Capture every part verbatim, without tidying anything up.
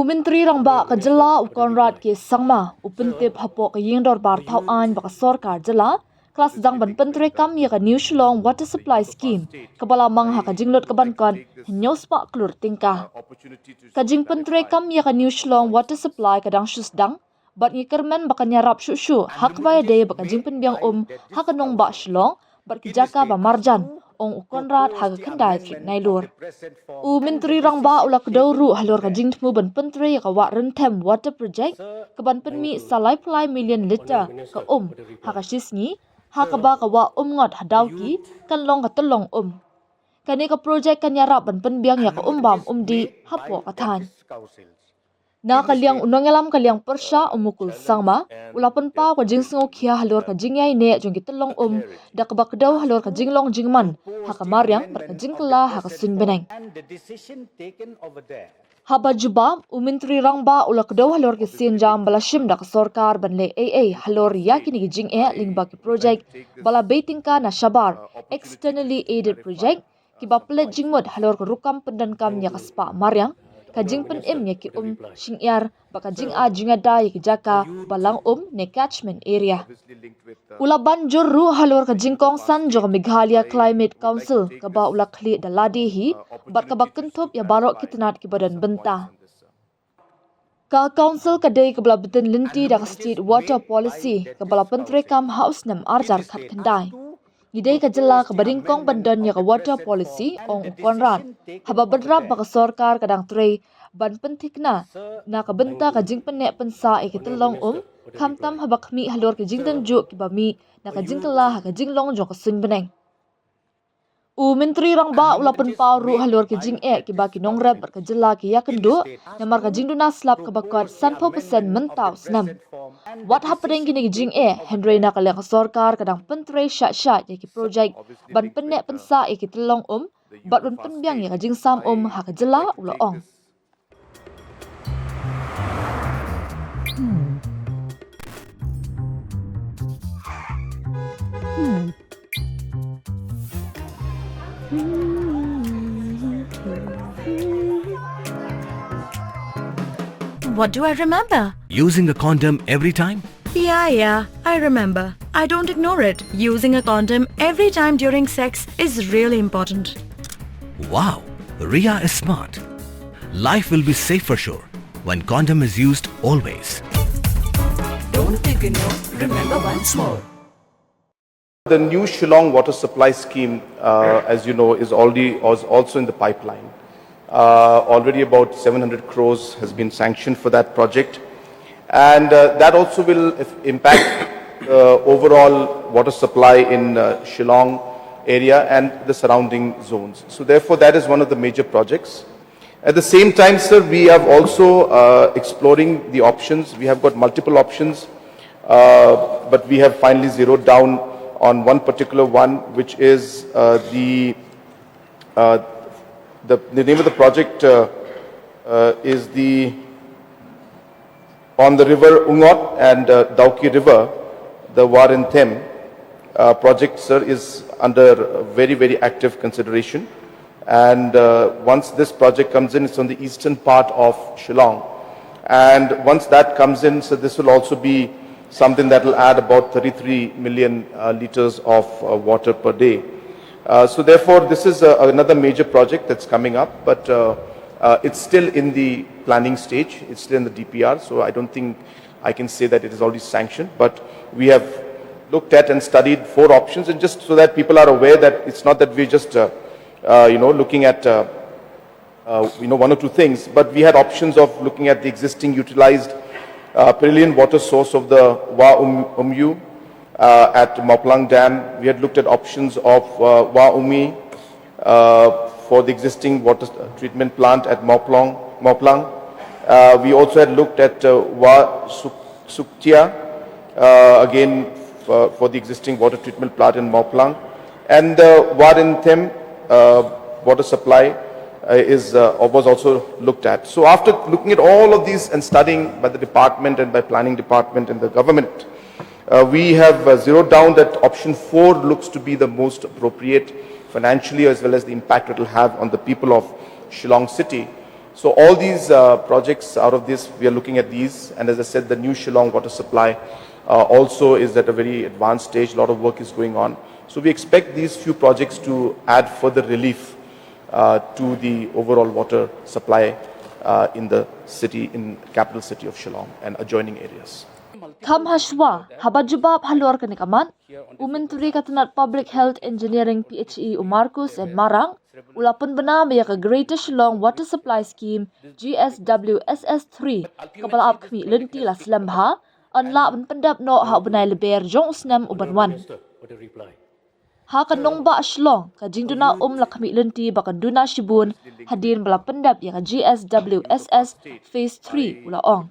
U Myntri Rangbah ka jylla u Conrad K Sangma u pyntip hapoh ka ïing dorbar thaw aiñ ba ka sorkar jylla ka la sdang ban pyntreikam ïa ka New Shillong Water Supply Scheme kaba la mang ha ka jinglut ka ban kot hynñiew spah klur tyngka. Ka jingpyntreikam ïa ka New Shillong Water Supply ka dang shu sdang bad ngi kyrmen ba kan ïarap shuh shuh ha kaba ïadei bad ka jingpynbiang um ha ka nongbah Shillong bad ki jaka ba marjan, ong u Conrad ha ka khyndai tarik Nailur. U Myntri Rangbah u la kdew ruh halor ka jingthmu ban pyntrei ïa ka Wah Rynthem Water Project ka ban pynmih sa laiphew lai million litre ka um ha ka shisngi, ha kaba ka Wah Umngot ha Dawki kan long ka tyllong um. Kane ka project kan ïarap ban pynbiang ïa ka um bam um dih hapoh ka thaiñ. Na ka liang u nongïalam ka liang pyrshah u Mukul Sangma u la pynpaw ka jingsngewkhia halor ka jingïaineh jong ki tyllong um da kaba kdew halor ka jinglong jingman ha ka mariang bad ka jingkylla ha ka suiñ bneng. Haba jubab, u Myntri Rangbah u la kdew halor ki sienjam ba la shim da ka sorkar ban leh ei ei halor ïa kine ki jingeh lyngba ki project ba la bei tyngka na shabar, externally aided project, kiba pynleit jingmut halor ka rukom pyndonkam ïa ka spah mariang, ka jingpynim ïa ki um shyngiar bad ka jingai jingïada ïa ki jaka ba lang um ne catchment area. U la ban jur ruh halor ka jingkongsan jong ka Meghalaya Climate Council kaba u la khlieh da lade hi bad kaba kynthup ïa baroh ki tnat kiba don bynta. Ka Council ka dei kaba la btin lynti da ka State Water Policy kaba la pyntreikam ha u snem ar hajar khatkhyndai. Ngi dei ka jylla kaba nyngkong ban don ïa ka Water Policy, ong u Conrad, haba bynrap ba ka sorkar ka dang trei ban pynthikna na ka bynta ka jingpynneh pynsah ïa ki tyllong um, khamtam haba khmih halor ki jingdonjuh kiba mih na ka jingkylla ha ka jinglong jong ka suiñ bneng. U Myntri Rangbah u la pynpaw ruh halor ki jingeh kiba ki nongrep bad ka jylla ki ïakynduh namar ka jingduna slap kaba kot sanphew percent mynta u snem. Wat hapdeng kine ki jingeh, hynrei na ka liang ka sorkar ka dang pyntrei shah shah ïa ki project ban pynneh pynsah ïa ki tyllong um bad ban pynbiang ïa ka jingsam um ha ka jylla, u la ong. What do I remember? Using a condom every time? Yeah, yeah, I remember. I don't ignore it. Using a condom every time during sex is really important. Wow, Ria is smart. Life will be safe for sure when condom is used always. Don't ignore, remember once more. The new Shillong water supply scheme, uh, as you know, is already, is also in the pipeline. Uh, already about seven hundred crores has been sanctioned for that project. And, uh, that also will if-, impact, uh, overall water supply in, uh, Shillong area and the surrounding zones. So therefore, that is one of the major projects. At the same time, sir, we have also, uh, exploring the options. We have got multiple options, uh, but we have finally zeroed down on one particular one, which is, uh, the, uh, the, the name of the project, uh, uh, is the on the river Ungot and, uh, Dawki River, the Wah Rynthem, uh, project, sir, is under very, very active consideration. And, uh, once this project comes in, it's on the eastern part of Shillong. And once that comes in, so this will also be something that will add about thirty-three million, uh, liters of, uh, water per day. Uh, so therefore, this is, uh, another major project that's coming up, but, uh, uh, it's still in the planning stage. It's still in the D P R, so I don't think I can say that it is already sanctioned, but we have looked at and studied four options, and just so that people are aware that it's not that we just, uh, uh, you know, looking at, uh, uh, you know, one or two things, but we had options of looking at the existing utilized, uh, Parralian water source of the Wah Um-, Umyu, uh, at Mawplang Dam. We had looked at options of, uh, Wah Umi, uh, for the existing water treatment plant at Mawplong, Mawplang. Uh, we also had looked at, uh, Wah Suk-, Suktia, uh, again for, for the existing water treatment plant in Mawplang. And the Wah Rynthem, uh, water supply, uh, is, uh, was also looked at. So after looking at all of these and studying by the department and by planning department and the government, uh, we have, uh, zeroed down that option four looks to be the most appropriate financially, as well as the impact it will have on the people of Shillong city. So all these uh, projects, out of this, we are looking at these. And as I said, the new Shillong water supply uh, also is at a very advanced stage. A lot of work is going on. So we expect these few projects to add further relief uh, to the overall water supply uh, in the city, in capital city of Shillong and adjoining areas. Kham hashwa, haba jubab halor kane ka mat, u Myntri ka tnat Public Health Engineering P H E u Marcus N Marang, u la pynbna ba ïa ka Greater Shillong Water Supply Scheme, G S W S S three, kaba la ap khmih lynti la slem bha, yn lah ban pyndep noh ha u bnai Lber jong u snem u ban wan. Ha ka nongbah Shillong, ka jingduna um la khmih lynti ba kan duna shibun, hadien ba la pyndep ïa ka G S W S S Phase three, u la ong.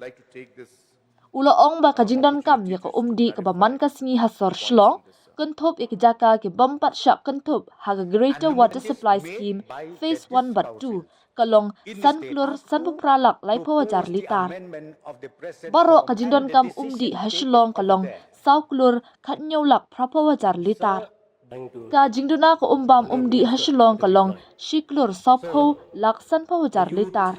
U la ong ba ka jingdonkam ïa ka umdih kaba man ka sngi ha sor Shillong, kynthup ïa ki jaka ki bym pat shah kynthup ha ka Greater Water Supply Scheme Phase one bad two, ka long san klur sanphew phra lak laiphew hajar litar. Baroh ka jingdonkam umdih ha Shillong ka long saw klur khathynñiew lak phraphew hajar litar. Ka jingduna ka um bam umdih ha Shillong ka long shi klur sawphew lak sanphew hajar litar.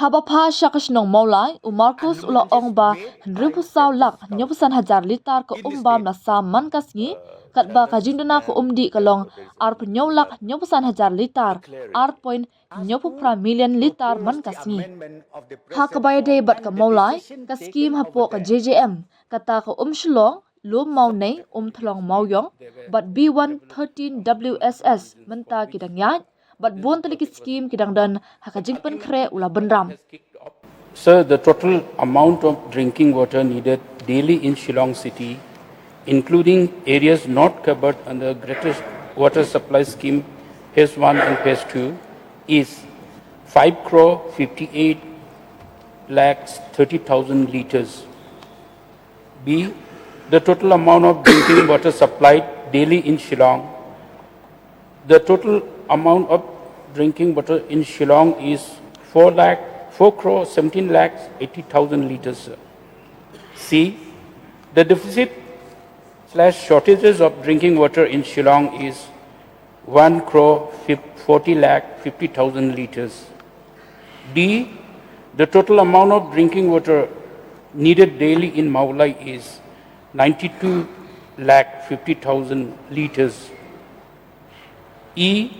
Haba phah sha ka shnong Mawlai, u Marcus u la ong ba hynriewphew saw lak hynñiewphew san hajar litar ka um bam la sam man ka sngi, katba ka jingduna ka umdih ka long arphew hynñiew lak hynñiewphew san hajar litar, ar point hynñiewphew phra million litar man ka sngi. Ha kaba ïadei bad ka Mawlai, ka skim hapoh ka J J M, kata ka um Shillong, Lum Mawnei, Umthlong Mawiong, bad B one thirteen W S S, mynta ki dang ïaid, bad bun tylli ki skim ki dang don ha ka jingpynkhreh, u la bynram. Sir, the total amount of drinking water needed daily in Shillong city, including areas not covered under Greater Water Supply Scheme Phase one and Phase two, is five crore fifty-eight lakhs thirty thousand liters. B, the total amount of drinking water supplied daily in Shillong. The total amount of drinking water in Shillong is four lakh, four crore seventeen lakhs eighty thousand liters, sir. C, the deficit slash shortages of drinking water in Shillong is one crore forty lakh fifty thousand liters. D, the total amount of drinking water needed daily in Mawlai is ninety-two lakh fifty thousand liters. E,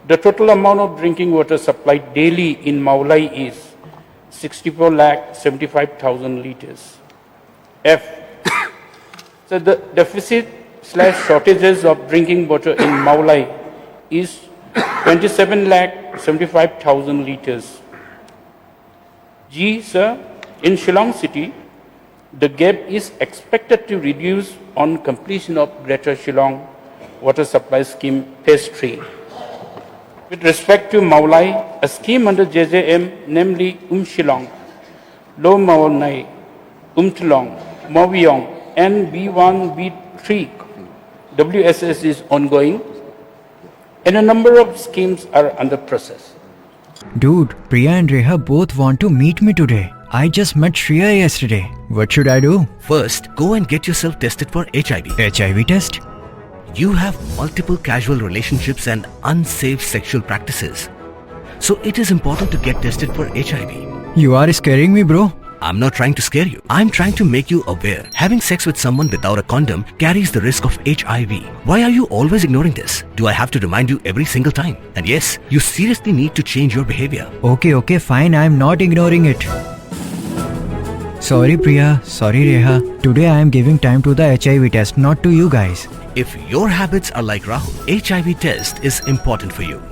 the total amount of drinking water supplied daily in Mawlai is sixty-four lakh seventy-five thousand liters. F, so the deficit slash shortages of drinking water in Mawlai is twenty-seven lakh seventy-five thousand liters. G, sir, in Shillong city, the gap is expected to reduce on completion of Greater Shillong Water Supply Scheme Phase three. With respect to Mawlai, a scheme under J J M, namely Um Shillong, Low Mawnai, Umthlong, Mawiong, and B one, B three W S S is ongoing, and a number of schemes are under process. Dude, Priya and Reha both want to meet me today. I just met Shreya yesterday. What should I do? First, go and get yourself tested for H I V. H I V test? You have multiple casual relationships and unsafe sexual practices. So it is important to get tested for H I V. You are scaring me, bro. I'm not trying to scare you. I'm trying to make you aware. Having sex with someone without a condom carries the risk of H I V. Why are you always ignoring this? Do I have to remind you every single time? And yes, you seriously need to change your behavior. Okay, okay, fine. I'm not ignoring it. Sorry, Priya. Sorry, Reha. Today I am giving time to the H I V test, not to you guys. If your habits are like Rahul, H I V test is important for you.